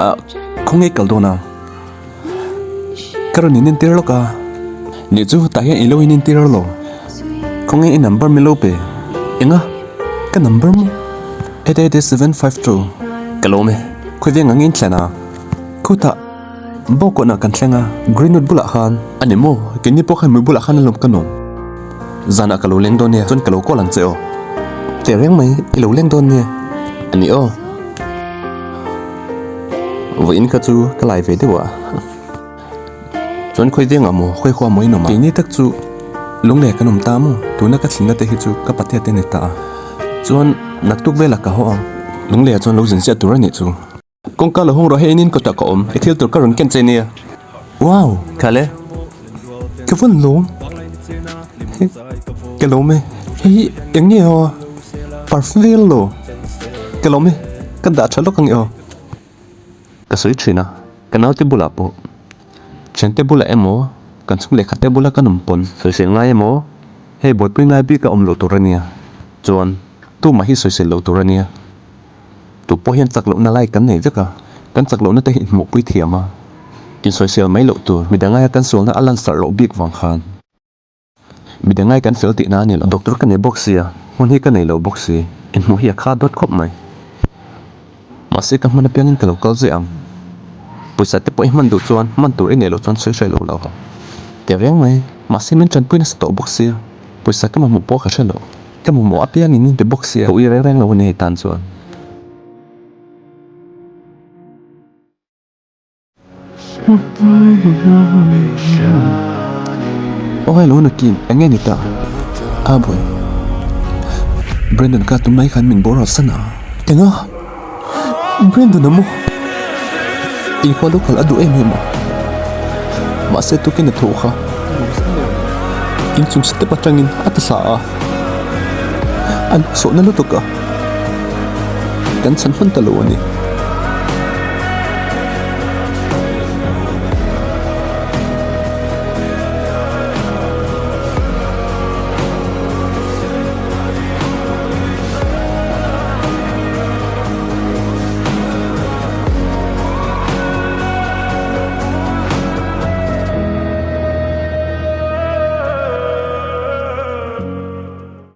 Ah, khawnge kal dawn a? Ka rawn inentir lawk a. Nih chu tah hian i lo inentir lo. Khawnge i number min lo pe? Enga? Ka number maw? 88752 Ka lawm e. Khawiveng ang in thlen a? Khutah Bawkkawnah kan thleng a, Greenwood bulah khan. A ni maw? Keini pawh khan mui bulah khan a lawm ka nawm. Zanah ka lo leng dawn nia, chuan ka lo call ang che aw. Teh reng mai, i lo leng dawn nia. A ni aw. Vawiin kha chu ka lai ve deuh a. Chuan khawi vengah maw, khawi khua maw in awm a? Keini tak chu lunglei kan awm ta maw? Tuna ka thlinna te hi chu ka patea te a ni ta a. Chuan naktuk velah ka haw ang. Lungleiah chuan lo zin ziah tur a nih chu. Kawngka lo hawng rawh hei inin kawtah ka awm, i thil tur ka rawn ken che nia. Wow! Khale. Ka vawn lawm. Ka lawm e. Hei hi eng nge aw? Perfume vel lo. Ka lawm e. Ka dah tha lawk ang e aw. Ka sawi thin a, ka naute bulah pawh. Thiante bulah emaw, kan chhung lehkha te bula kan awm pawn. Sawisel ngai emaw, hei buaipui ngai bik a awm loh tur a nia. Chuan, tumah hi sawisel loh tur a nia. Tu pawh hian chak lohna lai kan nei vek a, kan chak lohna te hi inhmuhpui thiam a, insawisel mai loh tur. Midang aia kan sualna a lansarh loh bik vang khan midang ai kan fel tihna a ni lo. Doctor ka nei bawk sia, hmun hi ka nei lo bawk si, inhmuh hi a kha dawt khawp mai. Mahse ka hman apiangin ka lo kal zeh ang. Pawisa te pawh i hman duh chuan hman tur i neih loh chuan sawi hrai lo lo. Tehreng mai, mahse min tanpui nasa tawh bawk sia, pawisa ka mamawh pawh ka hre lo. Ka mamawh apiangin min pe bawk sia. Ka ui reng reng lo a ni hei tan chuan. Aw hello Nakin, eng nge ni ta? A boy. Brandon ka tunlai khan min boral san a. Enga? Brandon a maw? Inkhua lo kal a duh em em a. Mahse tukin a tho kha. Inchung step atangin a ti hla a. A lungsawhna lutuk a. Kan chhan hman ta lo a ni.